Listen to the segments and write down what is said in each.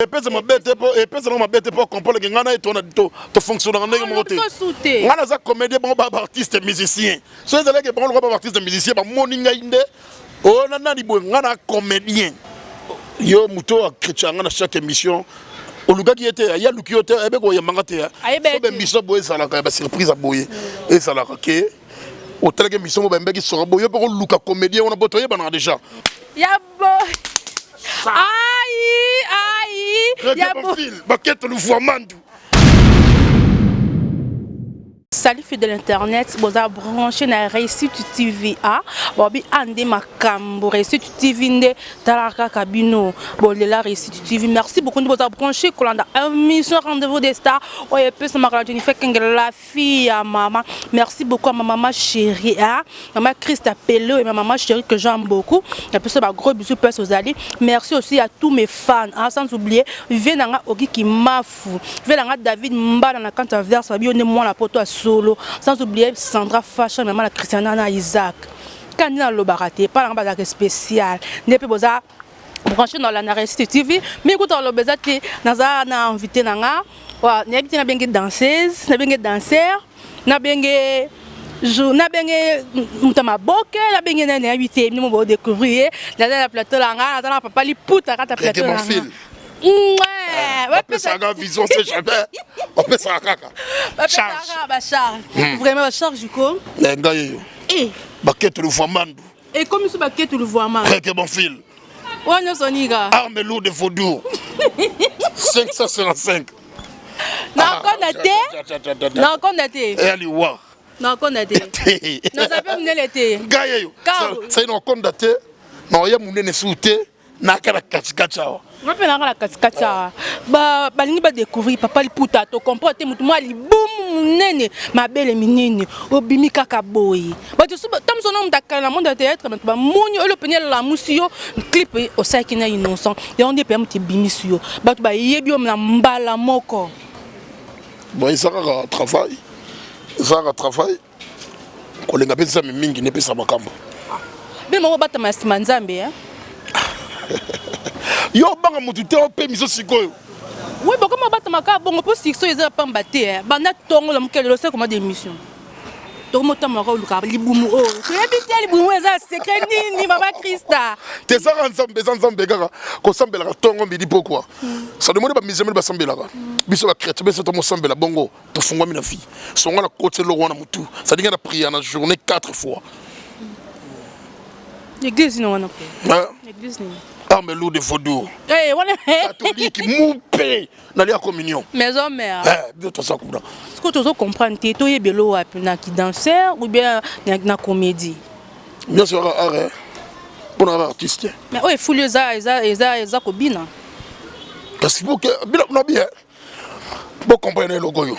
Epesa mabe te po epesa nango mabe te po comprendre ke ngai na ye tofonctionnaka ndenge moko te. Ngai naza comédien, bango ba baartiste musicien. So ezalaki bango lokola ba baartiste musicien, bamoni ngai nde oyo na nani boye. Ngai na comédien. Yo moto oyo achrétien ngai na chaque émission, olukaki ye te, ye aluki yo te, ayebe koyambanga te. So baémission boye ezalaka ya basurprise ya boye, ezalaka ke otalaki émission mo bayembaki soro boye, yo mpe koluka comédien wana po toyebanaka déjà. Ya bo aïe aïe ya bo baketo luvwamandu. Salut fidèle internet, boza branché na Réussite TV. A bobi ande makambo Réussite TV nde tala kaka bino bolela Réussite TV. Merci beaucoup nde boza branché kolanda émission Rendez-vous des stars oyo epesamaka na Jennifer Kengela, la fille ya mama. Merci beaucoup à ma maman chérie, hein? Maman Christa Pello et ma maman chérie que j'aime beaucoup. Et puis ça ba gros bisous place aux alliés. Merci aussi à tous mes fans, hein? Sans oublier Venanga Ogi Kimafu, Venanga David Mbala na kanta verse ba bio ne moi la poto à solo, sans oublier Sandra Fashion, maman la Christiana na Isaac. Quand na lobaka te, pas na ba spécial. Nde pe boza branché dans la Réussite TV. Mais écoute, loba eza te, naza na invité na nga. Wa nayebi te, nabenge danseuse, nabenge danseur, nabenge nabenge moto ya maboke, nabenge nani, nayebi te. Bino mo bodécouvrir ye. Naza na plateau na nga, naza na papa Liputa kata plateau na nga. Bapesaka vision, c'est jamais bapesaka kaka. Bapesaka bacharge, vraiment bacharge ko. Ngai eyo baketo luvwamandu. Ekomi so baketo luvwamandu. Reke Bonfil. Oyo nyonso nika. Arme lourde vaudou 555. Nakonda te, nakonda te. Eya liwa. Nakonda te, naza mpe monene te. Ngai eyo sai nakonda te, naoya monene su te, naka na katikati awa. Nga mpe naka na katikati awa. Balingi badécouvrir papa Liputa. Tocomprendre te, motu mwa libumu monene, mabele minene, obimi kaka boye. Bato ta moso na moto akala na monde ya théâtre, bato bamoni oyo pene elamusi yo. Clip osalaki na Innocent, yango nde mpenza moto ebimisi yo, bato bayebi yo na mbala moko. Bon, eza kaka travail, eza kaka travail. Kolenga mpe Nzambe mingi nepesa makambo. Bino moko batama ya nsima Nzambe. Yo obanga motu te, ope miso sikoyo. Oui, bokoma batama kaka bongo mpo succès eza pamba te. Banda ntongo la mokele lelo koma d'émission, tokomotamaka oluka libumu oyo toyebi te. Libumu eza secret nini, mama Krista? Te, ezaka Nzambe, eza Nzambe kaka. Kosambelaka ntongo, midi, pokwa, ça demande. Bamusulman basambelaka, biso bachrétien biso tomosambela bongo, tofungwami na vie. Songa na koti eloko wana motu, c'est-à-dire nga na prière na journée 4 fois. Église nini wana mpe? Église nini? Arme lourde vaudou. Catholique mupe, nalia communion. Maison mère. Biso toza kuna. Ce que tozo comprendre te, toyebi elo wapi, na ki danseur ou bien na comédie? Nyonso kaka art, mpona kaka artiste. Mais oyo efuli eza kobina. Kasi bino na bien bocomprendre eloko oyo.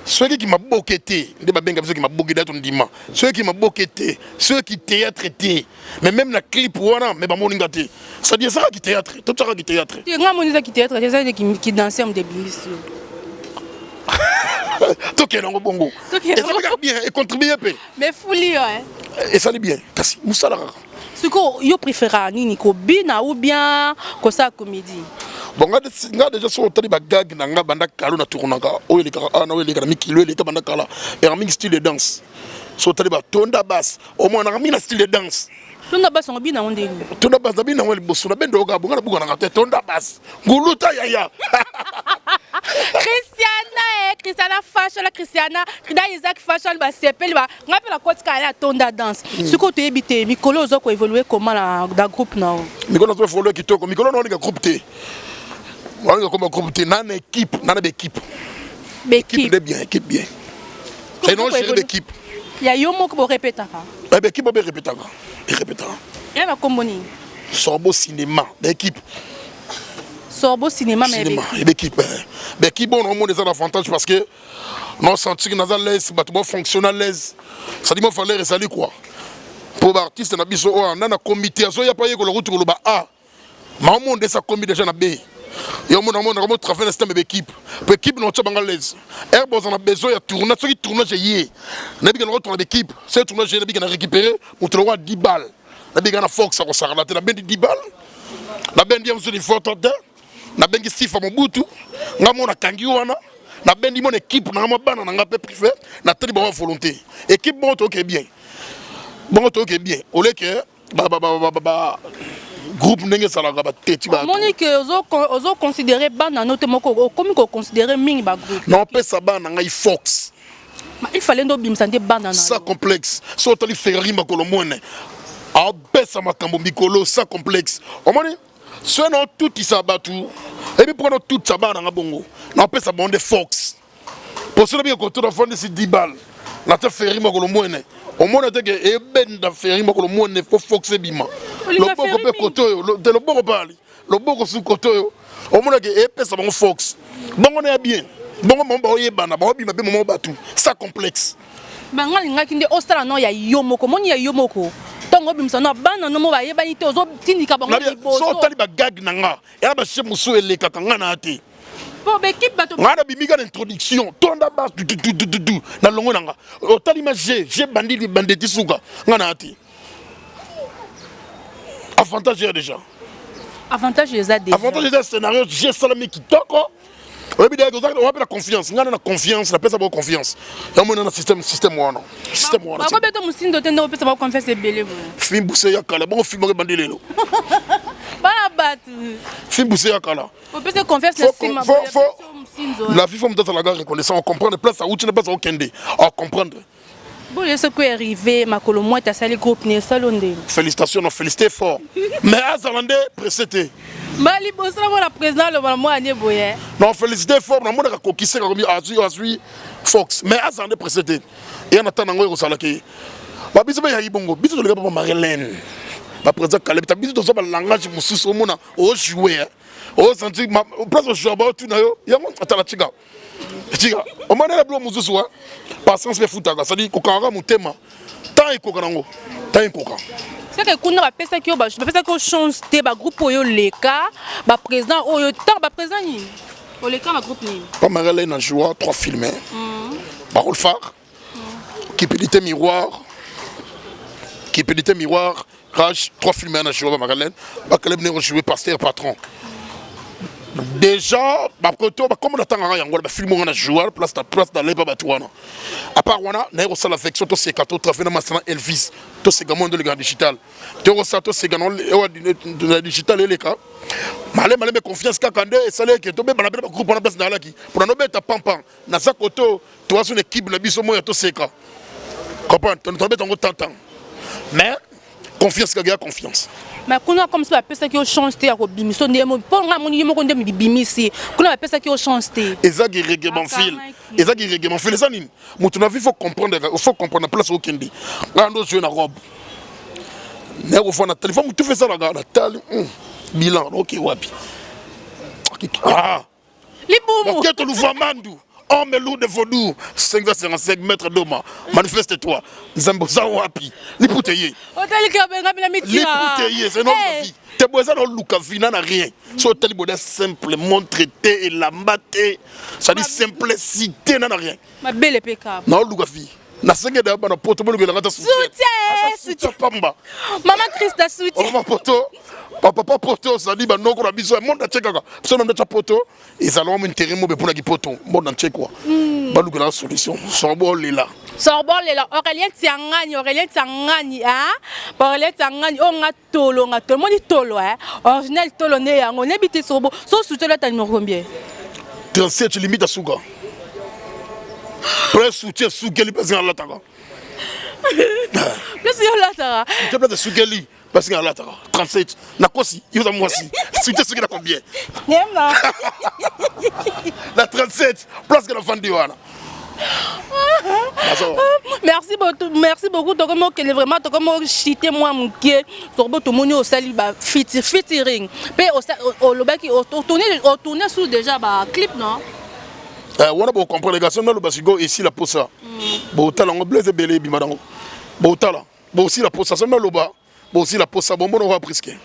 Soki ki maboke te nde babenga biso ki maboke da, tondima. Soki maboke te, soki théâtre te, mais même na clip wana, mais bamoninga te, c'est-à-dire ezaka ki théâtre, totiaka ki théâtre. Te, nga moni eza ki théâtre te, eza ki danseur moto ebimisi yo. Tokende yango bongo, ezali kaka bien, econtribue mpe. Mais fuli yo. Ezali bien, kasi mosala kaka. Sikoyo yo préférera nini, kobina ou bien kosala comédie? Bon, nga déjà soki otali bagag na nga banda kala na tournaka, oyo elekaka awa na oyo eleka na mikili, oyo eleka banda kala, eyaka mingi style de danse. So otali batonda bas, omonaka mingi na style de danse. Tonda bas yango, bina yango ndeni? Tonda bas, nabina yango liboso, nabenda oyoka bonga, nabukanaka te. Tonda bas, nguluta yaya. Christiana, Christiana Fashion, Christiana na Isaac Fashion basepeli. Ba nga mpe nakoti kaka ya tonda danse. Sikoyo toyebi te, mikolo oza koévolue comment na groupe na yo? Mikolo nazo évolue kitoko. Mikolo naolinga groupe te, naolinga koma groupe te, nana équipe, nana baéquipe. Baéquipe nde bien, équipe bien, et non gérer d'équipe. Ya yo moko borepetaka? Baéquipe oyo berepetaka, erepetaka. Ya bakombo nini? Sorbo Cinéma, baéquipe. Sorbo Cinéma. Cinéma, baéquipe, baéquipe oyo naomona eza na avantage parce que naosentir naza l'aise, bato bafonctionne à l'aise, c'est-à-dire mo valeur ezali quoi, mpo baartiste na biso oyo anda na comité azoya mpo ayekola kutu koloba a maomonde esi akomi déjà na b. Yo mona mona komo travailler na système d'équipe, po équipe na otya bango l'aise. Air boza na besoin ya tournage, soki tournage eye, nayebika na kotourna d'équipe. Soki tournage eye, nayebika na récupérer moto lokwa 10 balles, nabika na force akosakana te, nabendi 10 balles, nabendi ya mosusu lifoto te. Nabengi Sifa Mobutu, nga mona nakangi wana, nabendi mon équipe na nga mwa bana na nga mpe privé, natali bango volonté. Équipe bongo toyoke bien. Bongo toyoke bien. Oleke ba ba ba ba ba groupe ndenge ezalaka bateti. Omoni ke ozoconsidere bana no te moko, okomi koconsidere mingi bagroupe. Naopesa bana na ngai fox. Il fallait nde obimisa nde bana na sans complexe. So otali Ferrari makolo mwene apesa makambo mikolo sans complexe. Omoni soki naotutisa bato ebi mpo naotutisa bana nanga bongo, naopesa bango nde fox. Poso na bika koto nafandisi 10 balle nata Ferrari makolo mwene, omona te ke ebenda Ferrari makolo mwene po fox ebima. Loboko mpe kote oyo te, loboko pali loboko su kote oyo, omonake epesa bango fox. Bongo na ya bien, bongo bango baoyebana, baobima mpe momo bato sans complexe. Banga alingaki nde osala no ya yo moko. Omoni ya yo moko, ntango obimisa no bana no mo bayebani te, ozotindika bango liboso. So otali bagag na nga ya bashe mosusu elekaka nga na te. Po baekipe bato. Nga nabimi ka na introduction tonda ba tututututu na longo na nga. Otali ma g g bandi bandeti suka nga na te. Avantage ya déjà. Avantage eza déjà. Avantage eza scénario g esalami kitoko. Oyebi deya oza mpe na confiance, ngai na na confiance, napesa bango confiance. Yango na système wana, système wana. Bakobeta mosindo te nde opesa bango confiance ebele boye. Film buse ya kala bongo, film moko ebandi lelo. Bana bato. Film buse ya kala. Opesa confiance na nsima. La vie, faut moto azalaka reconnaissant, ocomprendre place auti na place aokende, acomprendre. Boye soki arrivé makolo mwete asali groupe ne esali ndenge. Félicitation, non, félicité fort, mais azala nde pressé te. Mba liboso namona président aloba na mwana nde boye. Non, félicité fort, namonaka kokiseka komi azwi fox, mais azala nde pressé te. Eya na ntango yango ekosalaki babiso mpe yayi bongo. Biso tolinga papa Marilene, baprésident Kaleb ta. Biso tozwa balangage mosusu, omona ojoue, osanti place ojoue, baotuna yo yango. Atala, tika tika, omona na bilo mosusu wa patience mpe efutaka, cestadire kokangaka motema, temps ekoka nango, temps ekoka. Seke kuna bapesaki yo, bapesaki yo chance te. Bagroupe oyo oleka, baprésident oyo, ntango baprésident nini oleka, bagroupe nini? Pa Marilene na joua trois films, barole phare: Cupidité miroir, Cupidité miroir, Rage. Trois films na joua. Ba Marilene, bakaleb ne rejouer pasteur patron. Déjà bakoto bakoma natangaka yango wana bafilme ngo na joua place na place nalepa bato wana. À part wana, naye kosala affection toseka, totrave na masana Elvis toseka mo ndoleka na digital, tokosala toseka na digital eleka male malembe. Confiance kaka nde esali eke tobebana mpe na bagroupe wana. Place nayalaki mpona nobeta pampan, naza koto toaso na équipe na biso moya toseka, comprendre, tobeta yango tantan, mais confiance kaka ya confiance. Mais kuna comme si bapesaki yo chance te ya kobimisa nde mpo nga moni yo moko nde bimisi. Kuna bapesaki yo chance te. Ezaki règlement fil, ezaki règlement fil. Eza nini? Moto na vie, faut comprendre, faut comprendre place okende. Nga ndo jouer na robe, naye kofanda telefone, motu fe esalaka natali bilan oke wapi? Ah! Libumu. Moketo Luvamandu, homme lourd de vaudou, 555 mètres doma, manifeste-toi. Nzambe oza wapi? Lipute ye. Otalika benga bina mitia. Lipute ye, c'est notre vie. Te boza na luka vina na rien. So otali boda simple, montre te, elamba te. Ça dit simplicité na rien. Mabele pe kaba. Na luka vie. Nasenge da bana poto bolobelanga ta soutien soutien pamba. Mama Krista, soutien. Mama poto, papa poto ozali banoko na biso ya monde atie kaka biso na ndeti poto ezala mo intérêt mo beponaki poto monde entier quoi. Balukelaka solution sorbo olela. Sorbo lela. Aurélien Tiangani, Aurélien Tiangani, ah, Aurélien Tiangani oyo nga tolo, nga tolo, moni tolo, eh, original tolo nde yango. Nayebi te sorbo so soutien olata numéro combien? 37, limite asuka pre soutien sukeli place nga alataka. Place yo olataka. Soutien place esukeli parce que alataka 37. Nakosi? Yo oza mwasi, soutien soki na combien? Na 37, place ke nafandi wana. Merci beaucoup, merci beaucoup. Tokomi okende vraiment, tokomi ochite mwa moke. Sorbo, tomoni osali ba featuring mpe olobaki otourne sur déjà ba clip, non? Wana bocomprendre garçon naloba sikoyo esila posa botala yango. Blaise ebele ebima nango, botala bosila posa so naloba bosila posa bomona oka presque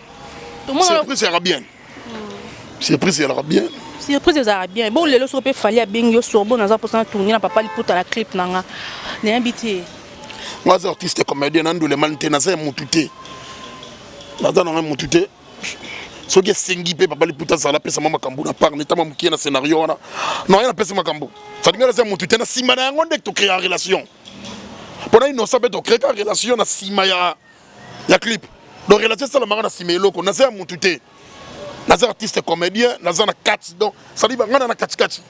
surprise yaka bien, surprise ezalaka bien. Surprise ezalaka bien. Bon, lelo soki mpe Fally abengi yo: "Sorbo, naza mposa na tourne na papa Liputa na clip na nga", nayebi te. Nga aza artiste comédien, na ndulemani te, naza ya mutu te, naza nanga mutu te. Soki esengi mpe Papa Liputa azala, apesa mwa makambo na part netama mokie na scénario wana, non, ye napesi makambo. Sadi ngai naza motu te. Na nsima na yango nde tocréa relation mpona Innocent, mpe tocréa ka relation na nsima ya clip. Donc relation esalamaka na nsima. Eloko naza ya motu te, naza artiste comédien, naza na kati. Donc sadi ngai na katikati.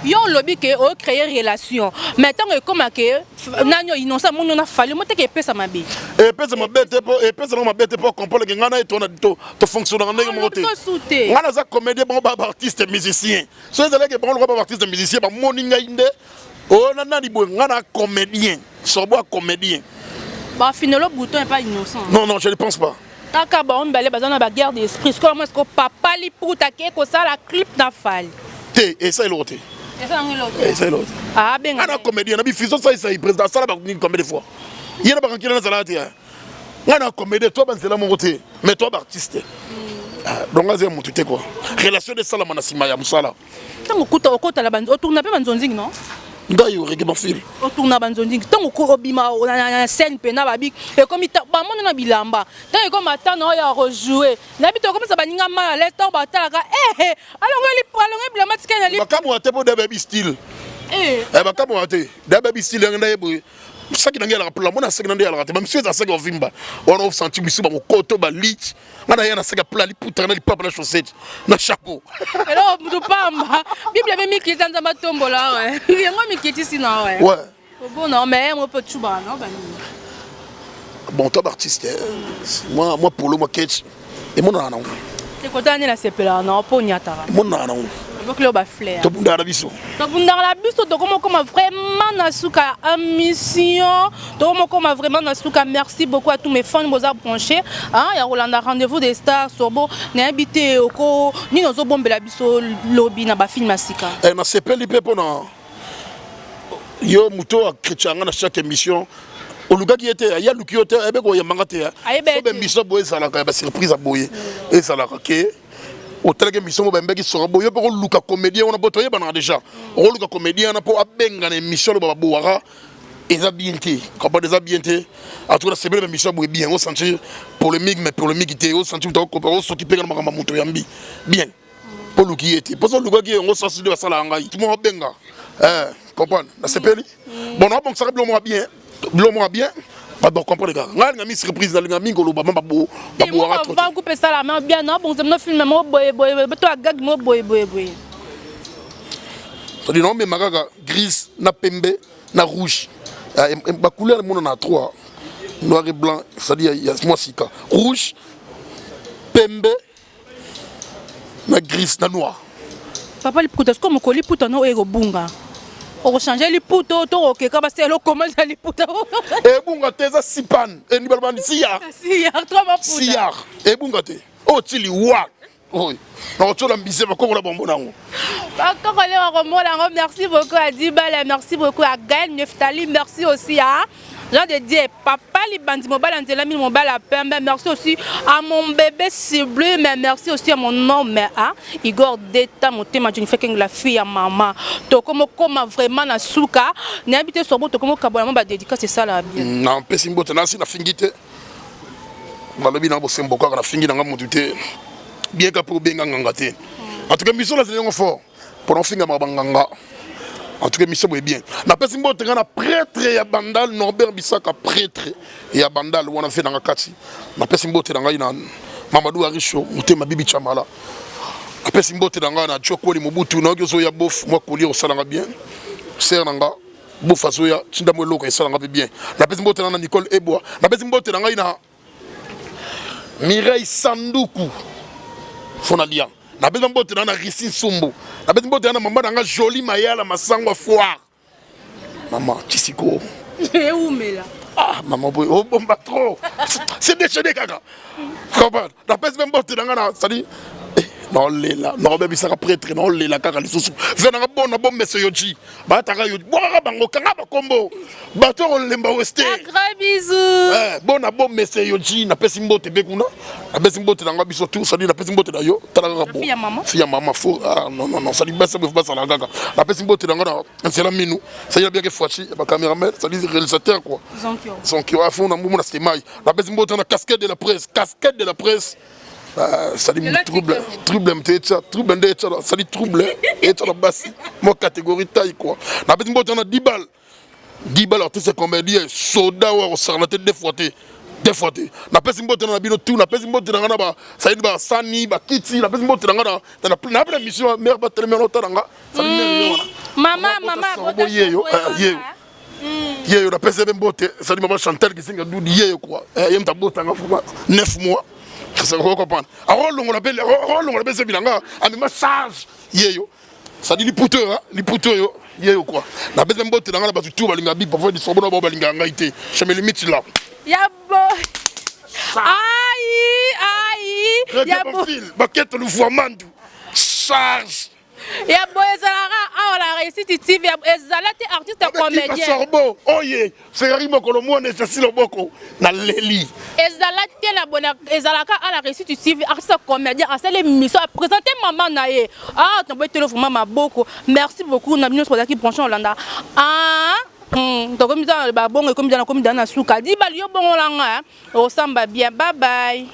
Yo olobi ke ocréer relation, mais ntango ekóma ke nani oyo Innocent amoni na Fally, mo teke epesa mabe. Epesa mabe te, mpo epesa nango mabe te, mpo comprendre ke ngai na ye tofonctionnaka ndenge moko te. Sosu te. Ngai naza comédien, bango baartiste musicien. So ezalaki bango lokola baartiste musicien, bamoni ngai nde oyo na nani boye. Ngai na comédien, Sorbo ya comédien. Bafinelo bouton epa Innocent. Non, non, je ne pense pas. Kaka bango mibale baza na baguerre d'esprit. Sikoyo mo esiko Papa Liputa ke kosala clip na Fally? Te, esa eloko te. Eza yango eloko te. Esa eloko te. Abenga. Ngai na comédien na bifiso saisai, président asala banini combien de fois, ye na bakankila nazalaka te. Ngai na comédien, to banzela moko te, mais to baartiste. Donc aza ya motu te quoi. Relation de esalama na nsima ya mosala. Ntango okuta okotala, otourna mpe banzonzingi, non? Ngai oreke bafilm. Otourna banzonzingi. Ntango obima na scène mpena, babi ekomi bamona na bilamba. Ntango ekoma ata oyo ya rejouer, nayebi te, okomisa baninga mal à l'aise ntango batalaka alongo bilamba tikali na Bakamwaka te, mpo da bayebi style. Bakamwaka te, da bayebi style yango. Ndaye boye, saki na ngai elaka plat, mona saki na nde elaka te. Bamisu eza saki ovimba wana, osanti misu bamokoto balich. Nga na ye na saki ya plat, liputa na lipapa na chaussette na chapeau. Eloko mutu pamba, Bible mpe mikiti, Nzambe atombola awa, yango mikitisi na awa. Ouais. Obona, mais yango mpe tubaka na banini. Bon, toi baartiste, moi polo, moi ketch, emonana nango. Ekotala nde nasepelaka na mpo onyataka. Emonana nango. Obokili oyo bafleur. Tobundaka na biso. Tobundaka na biso. Tokomokoma vraiment na suka ya émission, tokomokoma vraiment na suka. Merci beaucoup à tous mes fans boza branché ya kolanda Rendez-vous des Stars. Sorbo, nayebi te oko nini ozobombela biso lobi na bafilm ya sika. Nasepeli mpe mpona yo moto achrétien nga na chaque émission. Olukaki ye te, ye aluki yo te, ayebi koyambanga te. Ayeba so baémission boye ezalaka ya basurprise ya boye, ezalaka ke otalaki émission mo bayembaki soka boye, yo mpe koluka comédien wana po toyebanaka déjà. Okoluka comédien wana mpo abenga na émission, aloba babowaka eza bien te, comprendre, eza bien te. En tout cas nasepeli ba émission boye bien, osentir polémique, mais polémique te, osentir osoki mpe na makambo ya moto oyambi bien, mpo oluki ye te, mpo so olukaki ye yango sasi nde basalaka ngai moko abenga, comprendre. Nasepeli. Bon, nabongisaka biloko moko bien, biloko moko bien, bato bacomprendre kaka. Ngai alinga mi surprise, nalinga mingi koloba ma babowaka trop. Vangu mpe esalama bien, nabongisa bino film moko boye boye to agag moko boye boye boye. C'est-à-dire naomema kaka grise na pembe na rouge, bacouleur emonana na trois, noir et blanc, c'est-à-dire ya mwa sika, rouge, pembe na grise na noir. Papa Liputa, sikoyo mokolo liputa no oyo ekobunga, okochange liputa to okeka basala okoma eza liputa? Ebunga te, eza sipan endi balobani siyar. Siyar to maputa. Siyar ebunga te, oyo ti liwa oyo nakotiola mbise bakokola bango nango. Bakokole bakomona yango. Merci beaucoup à Dibala, merci beaucoup à Gaël Neftali, merci aussi à Jean de Dieu, Papa Libandi, Mobile Nzela, Mobile Pembe, merci aussi à mon bébé Sublime, merci aussi à mon homme, à Igor Deta, motema Jennifer King, la fille à maman. Tokomo koma vraiment na suka, nayebi te Sorbo, tokomo kabola mo ba dédicace esala bien. Napesi mbote nasi, nafingi te, nalobi na bosembo kaka, nafingi nanga motu te, bien ka mpe obenga nganga te. En tout cas mission nazali yango fort mpona ofingamaka banganga. En tout cas mission boye bien. Napesi mbote nga na prêtre ya Bandal, Norbert Bisaka, prêtre ya Bandal wana mpe nanga kati. Napesi mbote na ngai na Mamadou Arisho, motema Bibi Chamala. Napesi mbote na ngai na Jokweli Mobutu, nayoki ozoya bof mwa kolia, osalanga bien ser na nga bof, azoya tinda mo eloko esalanga mpe bien. Napesi mbote na nga na Nicole Ebwa. Napesi mbote na ngai na Mireille Sanduku Fonalia. Napesi mbote na nga na Risi Nsumbu. Napesi mbote na nga na mama na nga Joli Mayala Masango ya foire, mama Tisiko. Eumela. Ah mama boye obomba trop, c'est déchaîné kaka, comprendre. Napesi mpe mbote na nga na, c'est-à-dire naolela, naobebisaka prêtre, naolela kaka lisusu ve nanga bona bombeso yoji bataka yo bwakaka bango, kanga bakombo bato kolemba weste. Gros bisous. Bona bomese yoji, napesi mbote mpe kuna, napesi mbote na nga biso tout, sadi napesi mbote na yo, tala kaka bo Fille ya mama. Fille ya mama fo. Ah, non, non, non, sadi basa boye basala kaka. Napesi mbote na nga na nzela minu, sadi nabiaki faci ya bacameraman, sadi réalisateur quoi. Zonkio. Zonkio afo na mbumuna semai. Napesi mbote na Casquette de la Presse, Casquette de la Presse. Sali trouble, trouble mte etya trouble nde etya sali trouble etya na basi mo catégorie taille quoi. Napesi mbote na 10 balles, 10 balles, artiste comédien, soda oyo akosakana te, deux fois te, deux fois te. Napesi mbote na bino tout. Napesi mbote na nga na basali, basani, bakiti. Napesi mbote na nga na na na mission mare batelemi wana, otala nga sali mare wana. Mama, mama. Yeyo, yeyo, yeyo. Napesi ye mpe mbote. Sali mama Chantal Kisinga Dudi, yeyo quoi. Ye moto abotanga vraiment 9 mois, comprendre. Akolongola mpe, akolongola mpe zebi na nga, amema charge, yeyo. Sadi liputo oyo, liputo oyo, yeyo quoi. Napesi mpe mbote na nga na bato tu balinga bi parfois disobo na bao balingaka ngai te. Je me limite là. Ya bo ai ai ya bo. Bakete luvwamandu charge. Ya boye ezalaka awa na Réussite TV, ezala te artiste comédien. Sorbo oye Ferrari mokolo mwana esasi loboko na leli. Ezala te na bona, ezalaka à la Réussite TV, artiste comédien asali émission, aprésente mama na ye. Ah, tobetelo vraiment maboko. Merci beaucoup na bino nyonso bazalaki branché olanda. Ah, tokomi babongo, ekomi dana, komi dana na suka. Dibali yo bongolanga, osamba bien. Bye bye.